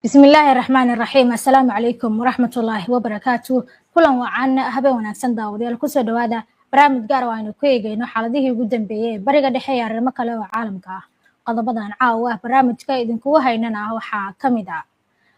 Bismillaahi raxmaani raxiim. Assalaamu calaykum waraxmatullaahi wabarakaatu. Kulan wacan, habeen wanaagsan daawadayaal. Kusoo dhawaada barnaamij gaar oo aynu ku eegeyno xaaladihii ugu dambeeyey ee Bariga Dhexe iyo arrimo kale oo caalamka ah. Qodobadan caawa ah barnaamijka idinkugu haynana waxaa ka mid ah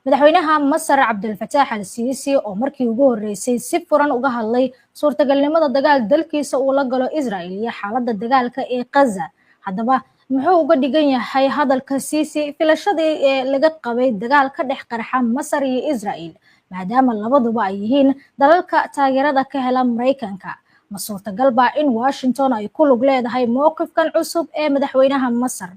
madaxweynaha Masar Cabdulfataax Al Siisi oo markii ugu horreysay si furan uga hadlay suurtagalnimada dagaal dalkiisa uu la galo Israel iyo xaaladda dagaalka ee Gaza. Haddaba, muxuu uga dhigan yahay hadalka Siisi filashadii ee laga qabay dagaal ka dhex qarxa Masar iyo Israel, maadaama labaduba ay yihiin dalalka taageerada ka hela Maraykanka? Ma suurtagal baa in Washington ay ku lug leedahay mowqifkan cusub ee madaxweynaha Masar?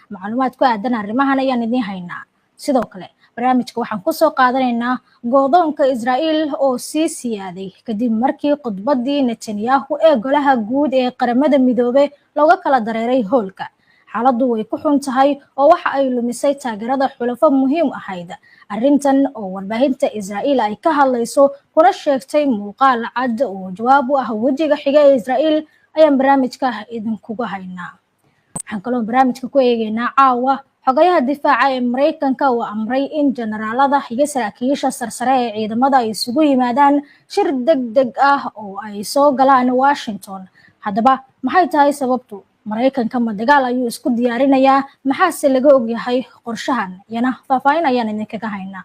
Macluumaad ku aadan arrimahan ayaan idiin haynaa. Sidoo kale barnaamijka waxaan kusoo qaadanaynaa goodoonka Israa'iil oo sii siyaaday kadib markii khudbaddii Netanyahu ee Golaha Guud ee Qaramada Midoobe looga kala dareeray hoolka. Xaaladdu way ku xun tahay oo waxa ay lumisay taageerada xulafo muhiim ahayd. Arrintan oo warbaahinta Israa'iil ay ka hadlayso kuna sheegtay muuqaal cad oo jawaab u ah wejiga xiga ee Israa'iil ayaan barnaamijka idinkuga haynaa. Waxaan kaloo barnaamijka ku eegeynaa caawa xogayaha difaaca ee Maraykanka uu amray in generaalada iyo saraakiisha sarsare ee ciidamada ay isugu yimaadaan shir deg deg ah oo ay soo galaan Washington. Haddaba, maxay tahay sababtu? Maraykanka ma dagaal ayuu isku diyaarinayaa? Maxaase laga ogyahay qorshahan? Iyana faahfaahin ayaan idinkaga haynaa.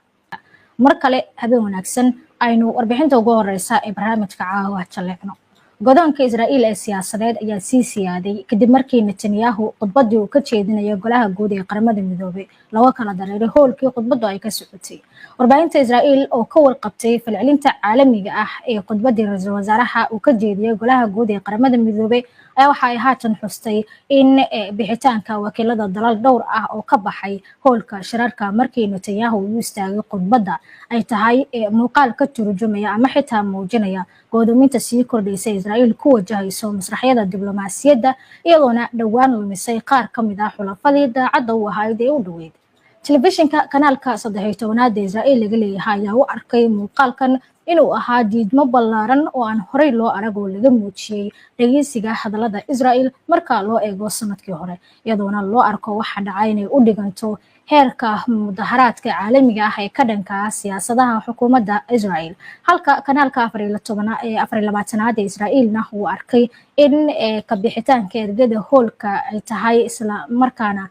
Mar kale habeen wanaagsan. Aynu warbixinta ugu horeysa ee barnaamijka caawa jalleecno. Godoonka Israa'iil ee siyaasadeed ayaa sii siyaaday kadib markii Netanyahu khudbaddii uu ka jeedinayo Golaha Guud ee Qaramada Midoobay looga kala dareeray hoolkii khudbaddu ay ka socotay. Warbaahinta Israa'iil oo ka warqabtay falcelinta caalamiga ah ee khudbaddii ra-iisul wasaaraha uu ka jeediyey Golaha Guud ee Qaramada Midoobay ayaa waxa ay haatan xustay in bixitaanka wakiilada dalal dhowr ah oo ka baxay hoolka shirarka markii Netanyahu uu istaagay khudbadda ay tahay muuqaal ka turjumaya ama xitaa muujinaya go'doominta sii kordhaysa Israa'iil ku wajahayso masraxyada diblomaasiyadda, iyadoona dhowaan lumisay qaar ka mid ah xulafadii daacadda u ahayd ee u dhoweyd. Telefishinka kanaalka 13aad ee Israa'iil laga leeyahay ayaa u arkay muuqaalkan inuu ahaa diidmo ballaaran oo aan horey loo arag oo laga muujiyey dhageysiga hadallada Israel marka loo eego sanadkii hore, iyadoona loo arko waxa dhacay inay u dhiganto heerka mudaharaadka caalamiga ah ee ka dhanka ah siyaasadaha xukuumadda Israel, halka kanaalka 24aad ee Israa'iilna uu arkay in kabixitaanka ergada hoolka ay tahay, isla markaana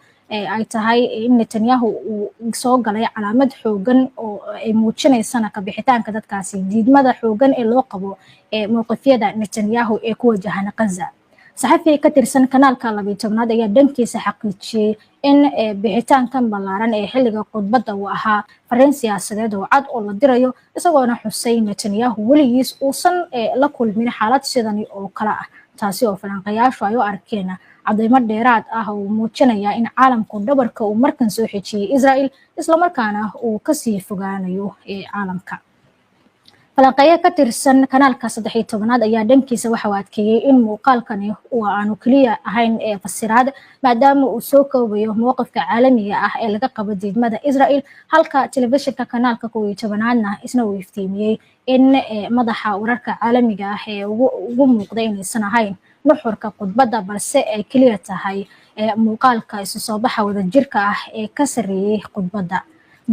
ay tahay in Netanyahu uu soo galay calaamad xoogan oo ay muujinaysana kabixitaanka dadkaasi diidmada xoogan ee loo qabo ee mowqifyada Netanyahu ee ku wajahan Gaza. Saxafi ka tirsan kanaalka 12aad ayaa dhankiisa xaqiijiyey in bixitaankan ballaaran ee xilliga khudbadda uu ahaa fariin siyaasadeed oo cad oo la dirayo, isagoona xusay Netanyahu weligiis uusan la kulmin xaalad sidani oo kale ah, taasi oo falanqayaashu ay u arkeen cadeymo dheeraad ah oo muujinaya in caalamku dhabarka uu markan soo xejiyey Israel, islamarkaana uu kasii fogaanayo caalamka. Falanqeeye ka tirsan kanaalka 13aad ayaa dhankiisa waxa uu adkeeyey in muuqaalkani uu aanu keliya ahayn ee fasiraad, maadaama uu soo koobayo mowqifka caalamiga ah ee laga qabo diidmada Israel, halka telefishinka kanaalka 11aadna isna uu iftiimiyey in madaxa wararka caalamiga ah ee ugu muuqday inaysan ahayn nuxurka khudbadda, balse ay keliya tahay muuqaalka isu soo baxa wadajirka ah ee ka sarreeyey khudbadda.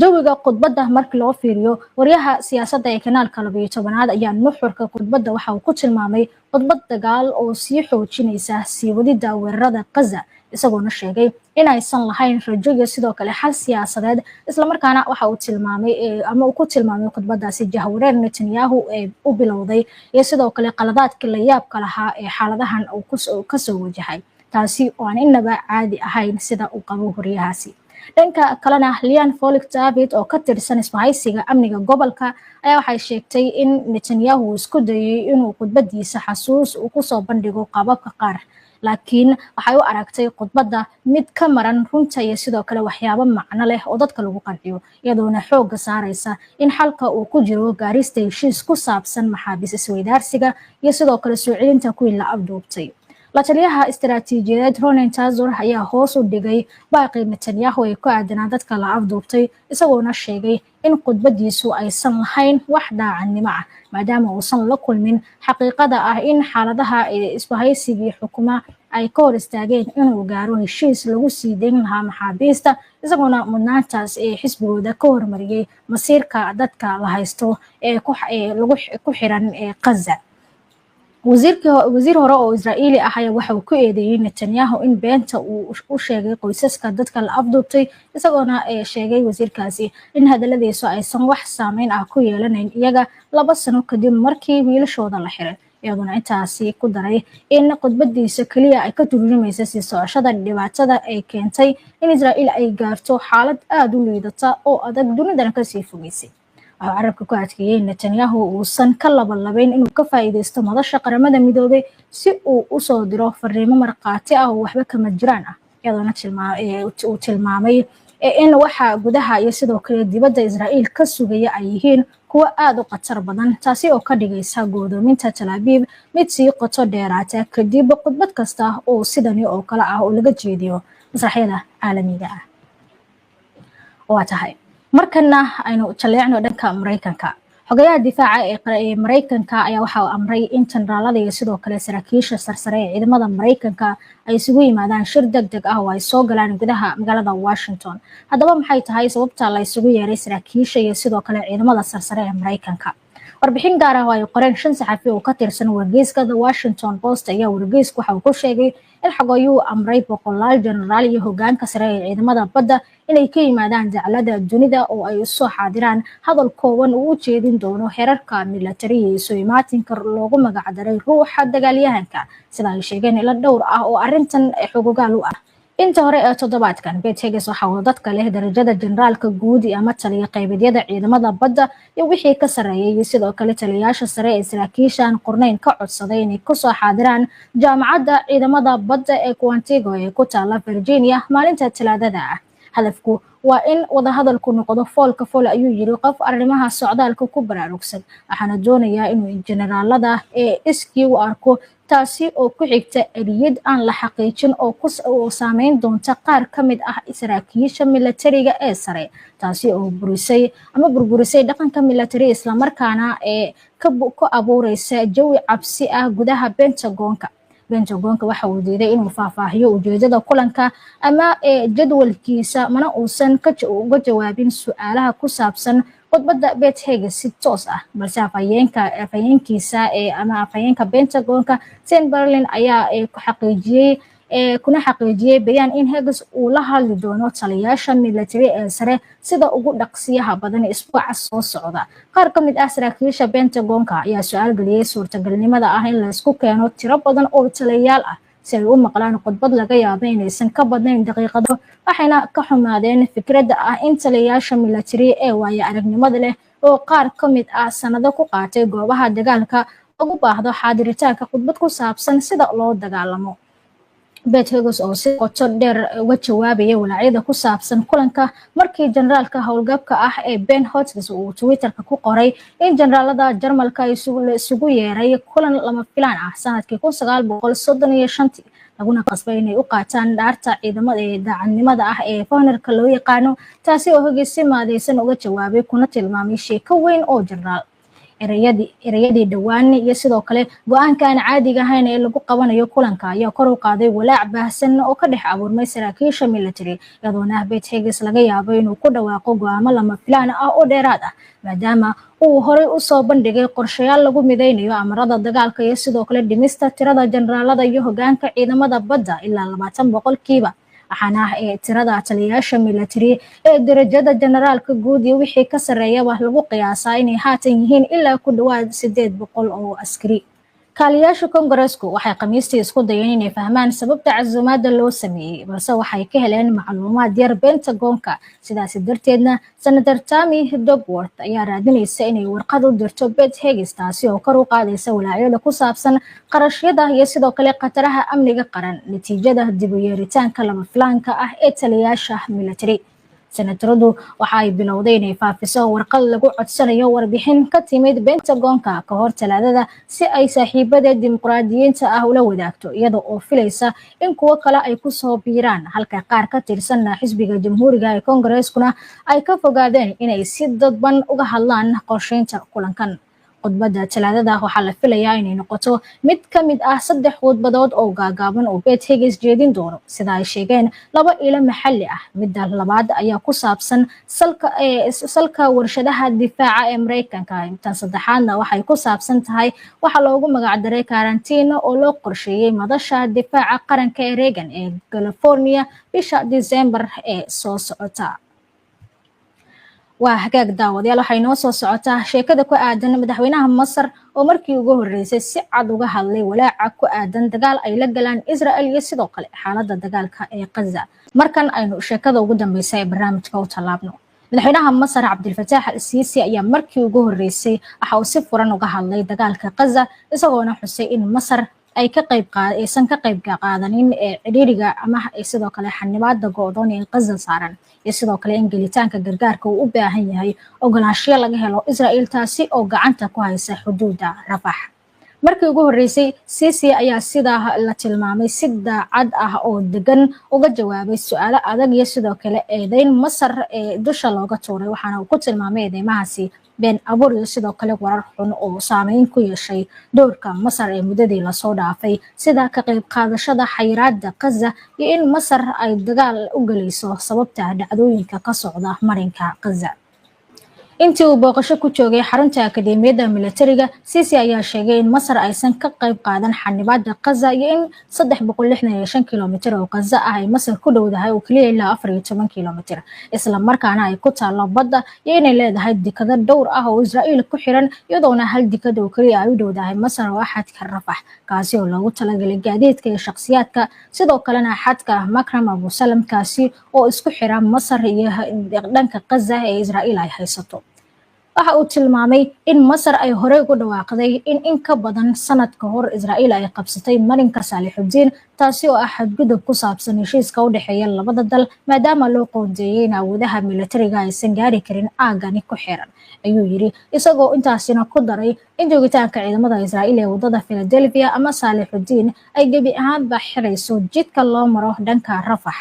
Jawiga khudbadda markii loo fiiriyo, waryaha siyaasadda ee kanaalka 12aad ayaa nuxurka khudbadda waxa uu ku tilmaamay khudbad dagaal oo sii xoojinaysa sii wadida weerarada Gaza, isagoona sheegay in aysan lahayn rajo iyo sidoo kale xal siyaasadeed. Islamarkaana waxa uu tilmaamay ama uu ku tilmaamay khudbadaasi jahwareer Netanyahu ee u bilowday iyo sidoo kale qaladaadkii la yaabka lahaa ee xaaladahan uu kasoo wajahay, taasi oo aan inaba caadi ahayn sida uu qabo waryahaasi. Dhanka kalena, Lian Folik David oo ka tirsan isbahaysiga amniga gobolka ayaa waxay sheegtay in Netanyahu uu isku dayay inuu khudbadiisa xasuus uu kusoo bandhigo qaababka qaar, laakiin waxay u aragtay khudbadda mid ka maran runta iyo sidoo kale waxyaabo macno leh oo dadka lagu qanciyo, iyadoona xoogga saaraysa in xalka uu ku jiro gaarista heshiis ku saabsan maxaabiis isweydaarsiga iyo sidoo kale soo celinta kuwii la afduubtay. La taliyaha istaraatiijiyadeed Ronen Tazor ayaa hoos u dhigay baaqii Netanyahu ee ku aadanaa dadka la afduubtay, isagoona sheegay in khudbadiisu aysan lahayn wax daacadnimo ah, maadaama uusan la kulmin xaqiiqada ah in xaaladaha isbahaysigii xukuma. Ay ka hor istaageen inuu gaaro heshiis lagu sii dayn lahaa maxaabiista, isagoona mudnaantaas ee xisbigooda ka hormariyey masiirka dadka la haysto ee ku xiran ee Qaza. Wasiir hore oo Israa'iili ah ayaa waxa uu ku eedeeyey Netanyahu in beenta uu u sheegay qoysaska dadka la afduubtay, isagoona sheegay wasiirkaasi in hadaladiisu aysan wax saameyn ah ku yeelanayn iyaga 2 sano kadib markii wiilashooda la xiray, iyaduna intaasi ku daray in khudbadiisa keliya ay ka turjumaysa sii socoshada dhibaatada ay keentay in Israa'iil ay gaarto xaalad aada u liidata oo adag, dunidana kasii fogeysay. Waxuu carabka ku adkeeyey Netanyahu uusan ka labalabayn inuu ka faa'iideysto madasha Qaramada Midoobay si uu usoo diro fariimo markhaati ah oo waxba kama jiraan ah, iyadoona uu tilmaamay in waxa gudaha iyo sidoo kale dibadda Israa'iil ka sugaya ay yihiin kuwo aada u khatar badan, taasi oo ka dhigaysa go'doominta Tal Abiib mid sii qoto dheeraata kadib khudbad kasta oo sidani oo kale ah oo laga jeediyo masraxyada caalamiga ah. Waa tahay, markana aynu jaleecno dhanka Maraykanka. Xogayaha difaaca ee Maraykanka ayaa waxa uu amray in jenaraalada iyo sidoo kale saraakiisha sarsare ee ciidamada Maraykanka ay isugu yimaadaan shir deg deg ah oo ay soo galaan gudaha magaalada Washington. Haddaba, maxay tahay sababta la isugu yeeray saraakiisha iyo sidoo kale ciidamada sarsare ee Maraykanka? Warbixin gaar ah oo ay qoreen shan saxafi oo ka tirsan wargeyska The Washington Post ayaa wargeysku waxa uu ku sheegay in xogayuhu amray boqolaal jenaraal iyo hogaanka sare ee ciidamada badda inay ka yimaadaan dacalada dunida oo ay usoo xaadiraan hadal kooban uu u jeedin doono heerarka milatari iyo isu imaatinka loogu magacdaray Ruuxa Dagaalyahanka, sida ay sheegeen ilo dhowr ah oo arrintan xogogaal u ah. Inta hore ee toddobaadkan, Pete Hegseth waxa uu dadka leh darajada generaalka guud ama taliya qaybeedyada ciidamada badda iyo wixii ka sarreeyay iyo sidoo kale taliyayaasha sare ee saraakiishan qorneyn ka codsaday inay kusoo xaadiraan Jaamacadda Ciidamada Badda ee Quantico ee ku taala Virginia maalinta Talaadada ah. Hadafku waa in wadahadalku noqdo foolka fool, ayuu yiri qof arrimaha socdaalka ku baraarugsan. Waxaana doonayaa inuu generaalada ee iskii u arko, taasi oo ku xigta eriyad aan la xaqiijin oo saameyn doonta qaar ka mid ah saraakiisha milatariga ee sare, taasi oo burisay ama burburisay dhaqanka milatari, islamarkaana ee ku abuureysa jawi cabsi ah gudaha Pentagonka. Pentagonka waxa uu diiday inuu faahfaahiyo ujeedada kulanka ama jadwalkiisa, mana uusan uga jawaabin su-aalaha ku saabsan khudbadda Pete Hegseth si toos ah. Balse afhayeenkiisa ama afhayeenka Pentagonka, Sean Berlin, ayaa xaqiijiyey kuna xaqiijiyey bayaan in Hegseth uu la hadli doono taliyayaasha military ee sare sida ugu dhaqsiyaha badan isbuuca soo socda. Qaar ka mid ah saraakiisha Pentagonka ayaa su-aal geliyey suurtagalnimada ah in laysku keeno tiro badan oo taliyayaal ah si ay u maqlaan khudbad laga yaabo inaysan ka badnayn daqiiqado, waxayna ka xumaadeen fikradda ah in taliyayaasha military ee waayo aragnimada leh oo qaar ka mid ah sanado ku qaatay goobaha dagaalka ugu baahdo xaadiritaanka khudbad ku saabsan sida loo dagaalamo. Pete Hegseth oo si qoto dheer uga jawaabaya walaacyada ku saabsan kulanka markii generaalka howlgabka ah ee Ben Hodges uu Twitterka ku qoray in generaalada Jarmalka la isugu yeeray kulan lama filaan ah sanadkii 1935-tii, laguna qasbay inay u qaataan dhaarta ciidamada ee daacadnimada ah ee Fahnerka loo yaqaano, taasi oo Hegseth si maadeysan uga jawaabay kuna tilmaamay sheeko weyn oo jenaraal. Ereyadii dhowaan iyo sidoo kale go-aanka aan caadiga ahayn ee lagu qabanayo kulanka ayaa kor u qaaday walaac baahsan oo ka dhex abuurmay saraakiisha military, iyadoona Pete Hegseth laga yaabo inuu ku dhawaaqo go-aamo lama filaan ah oo dheeraad ah, maadaama uu horey usoo bandhigay qorshayaal lagu mideynayo amarada dagaalka iyo sidoo kale dhimista tirada generaalada iyo hogaanka ciidamada badda ilaa 20%. Waxaana ah ee tirada taliyayaasha military ee darajada generaalka guud iyo wixii ka sarreeyaba lagu qiyaasaa inay haatan yihiin ilaa ku dhawaad 800 oo askari. Kaaliyaasha Kongareesku waxay Khamiistii isku dayeen inay fahmaan sababta casuumaadda loo sameeyey, balse waxay ka heleen macluumaad yar Pentagonka. Sidaasi darteedna, Senator Tammy Duckworth ayaa raadinaysa inay warqad u dirto Pete Hegseth, taasi oo kor u qaadaysa walaacyada ku saabsan qarashyada iyo sidoo kale khataraha amniga qaran natiijada dib u yeeritaanka lama filaanka ah ee taliyayaasha military. Senataradu waxa ay bilowday inay faafiso warqad lagu codsanayo warbixin ka timid Pentagonka ka hor Talaadada si ay saaxiibada Dimuqraadiyiinta ah ula wadaagto, iyada oo filaysa in kuwo kale ay kusoo biiraan, halka qaar ka tirsan xisbiga Jamhuuriga ee Kongareskuna ay ka fogaadeen inay si dadban uga hadlaan qorsheynta kulankan. Khudbadda Talaadada waxaa la filayaa inay noqoto mid ka mid ah saddex khudbadood oo gaagaaban oo Pete Hegseth jeedin doono, sida ay sheegeen laba ilo maxalli ah. Midda labaad ayaa ku saabsan salka warshadaha difaaca ee Mareykanka. Tan saddexaadna waxay ku saabsan tahay waxaa loogu magacdaray karantiina oo loo qorsheeyey Madasha Difaaca Qaranka ee Reagan ee California bisha December ee soo socota. Waa hagaag, daawadayaal, waxay noo soo socotaa sheekada ku aadan madaxweynaha Masar oo markii ugu horreysay si cad uga hadlay walaaca ku aadan dagaal ay la galaan Israel iyo sidoo kale xaaladda dagaalka ee Qaza. Markan aynu sheekada ugu dambeysa ee barnaamijka u tallaabno. Madaxweynaha Masar Cabdilfataax Al Siisi ayaa markii ugu horreysay waxa uu si furan uga hadlay dagaalka Qaza, isagoona xusay in Masar ay ka qayb aysan ka qayb qaadanin ee cidhiiriga ama sidoo kale xanibaada go'doon ee Qaza saaran, iyo sidoo kale in gelitaanka gargaarka uu u baahan yahay ogolaanshiyo laga helo Israel, taasi oo gacanta ku haysa xuduudda Rafax. Markii ugu horreysay, Sisi ayaa sidaa la tilmaamay si daacad ah oo degan uga jawaabay su-aalo adag iyo sidoo kale eedeyn Masar ee dusha looga tuuray, waxaana uu ku tilmaamay eedeymahaasi been abuur iyo sidoo kale warar xun oo saameyn ku yeeshay doorka Masar ee muddadii lasoo dhaafay, sida ka qayb qaadashada xayiraada Qaza iyo in Masar ay dagaal u gelayso sababta dhacdooyinka ka socda marinka Qaza. Intii uu booqasho ku joogay xarunta akadeemiyadda militariga, Sisi ayaa sheegay in Masar aysan ka qayb qaadan xanibaada Qaza iyo in 365 kilomitir oo Qaza ah ay Masar ku dhowdahay oo keliya ilaa 14 kilomitir, isla markaana ay ku taallo badda, iyo inay leedahay dekado dhowr ah oo Israa'iil ku xiran, iyadoona hal dekad oo keliya ay u dhowdahay Masar oo ah xadka Rafax, kaasi oo loogu talagalay gaadiidka iyo shakhsiyaadka, sidoo kalena xadka Makram Abusalam, kaasi oo isku xira Masar iyo dhanka Qaza ee Israa'iil ay haysato. Waxa uu tilmaamay in Masar ay horey ugu dhawaaqday in ka badan sanad ka hor Israa'iil ay qabsatay marinka Saalixudiin, taasi oo ah xadgudub ku saabsan heshiiska u dhexeeya labada dal, maadaama loo qoondeeyey in awoodaha militariga aysan gaari karin aagani ku xiran, ayuu yiri, isagoo intaasina ku daray in joogitaanka ciidamada Israa'iil ee wadada Philadelphia ama Saalixudiin ay gebi ahaanba xirayso jidka loo maro dhanka Rafax.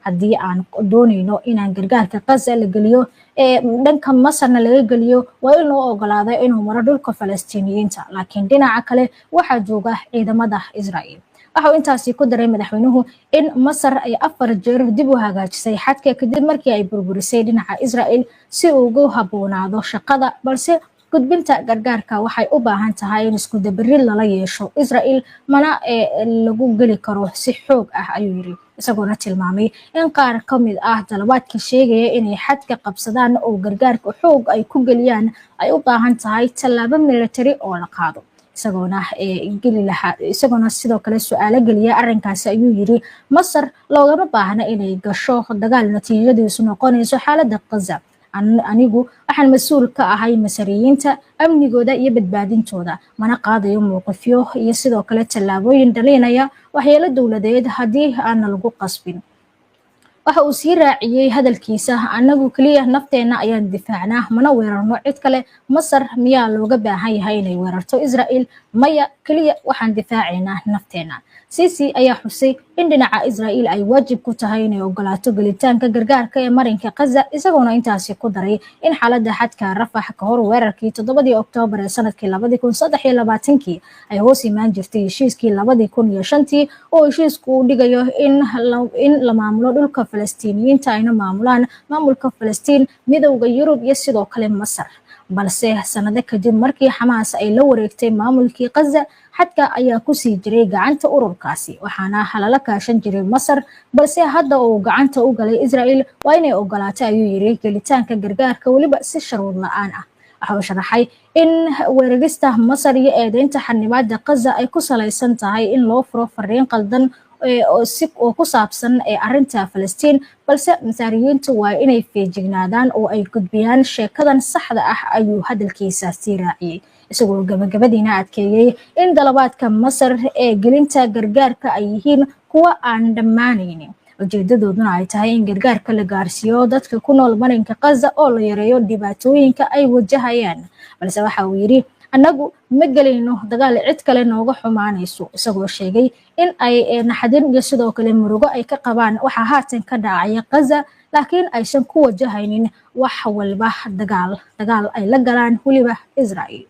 Haddii aan doonayno inaan gargaarka Qaza la geliyo ee dhanka Masarna laga geliyo, waa in loo ogolaado inuu maro dhulka Falastiiniyiinta, laakiin dhinaca kale waxaa jooga ciidamada Israa'iil. Waxa uu intaasi ku daray madaxweynuhu in Masar ay afar jeer dib u hagaajisay xadka kadib markii ay burburisay dhinaca Israa'iil si uu ugu habboonaado shaqada, balse gudbinta gargaarka waxay u baahan tahay in isku dabarid lala yeesho Israel, mana lagu geli karo si xoog ah, ayuu yiri, isagoona tilmaamay in qaar ka mid ah dalabaadka sheegaya inay xadka qabsadaan oo gargaarka xoog ay ku geliyaan ay u baahan tahay tallaabo military oo la qaado. Isagoona geli lahaa, isagoona sidoo kale su-aalo geliya arrinkaasi, ayuu yiri: Masar loogama baahna inay gasho dagaal natiijadiisu noqonayso xaaladda Qaza. Anigu waxaan mas-uul ka ahay Masariyiinta, amnigooda iyo badbaadintooda, mana qaadayo mowqifyo iyo sidoo kale tallaabooyin dhalinaya waxyeelo dowladeed haddii aana lagu qasbin. Waxa uu sii raaciyey hadalkiisa: Anagu keliya nafteenna ayaan difaacnaa, mana weerarno cid kale. Masar miyaa looga baahan yahay inay weerarto Israel? Maya, keliya waxaan difaacaynaa nafteenna. Sisi ayaa xusay in dhinaca Israel ay waajib ku tahay inay ogolaato gelitaanka gargaarka ee marinka Qaza, isagoona intaasi ku daray in xaaladda xadka Rafax ka hor weerarkii 7-dii Oktoobar ee sanadkii 2023-kii ay hoos imaan jirtay heshiiskii 2005-tii, oo heshiisku uu dhigayo in la maamulo dhulka Falastiiniyiinta, ayna maamulaan maamulka Falastiin, Midowda Yurub iyo sidoo kale Masar. Balse sanado kadib markii Xamaas ay la wareegtay maamulkii Qaza, xadka ayaa kusii jiray gacanta ururkaasi, waxaana lala kaashan jiray Masar, balse hadda uu gacanta u galay Israel, waa inay ogolaatay, ayuu yiri, gelitaanka gargaarka, weliba si sharuud la-aan ah. Waxa uu sharaxay in weerarista Masar iyo eedeynta xanibaada Qaza ay ku salaysan tahay in loo furo fariin qaldan oo ku saabsan arrinta Falastiin, balse Masaariyiintu waa inay feejignaadaan oo ay gudbiyaan sheekadan saxda ah, ayuu hadalkiisa sii raaciyey, isagoo gabagabadiina adkeeyey in dalabaadka Masar ee gelinta gargaarka ay yihiin kuwa aan dhammaanaynin, ujeedadooduna ay tahay in gargaarka la gaarsiiyo dadka ku nool marinka Qaza oo la yareeyo dhibaatooyinka ay wajahayaan. Balse waxa uu yidhi: Annagu ma gelayno dagaal cid kale nooga xumaanayso, isagoo sheegay in ay naxdin iyo sidoo kale murugo ay ka qabaan waxaa haatan ka dhacaya Qaza, laakiin aysan ku wajahaynin wax walba dagaal ay la galaan weliba Israel.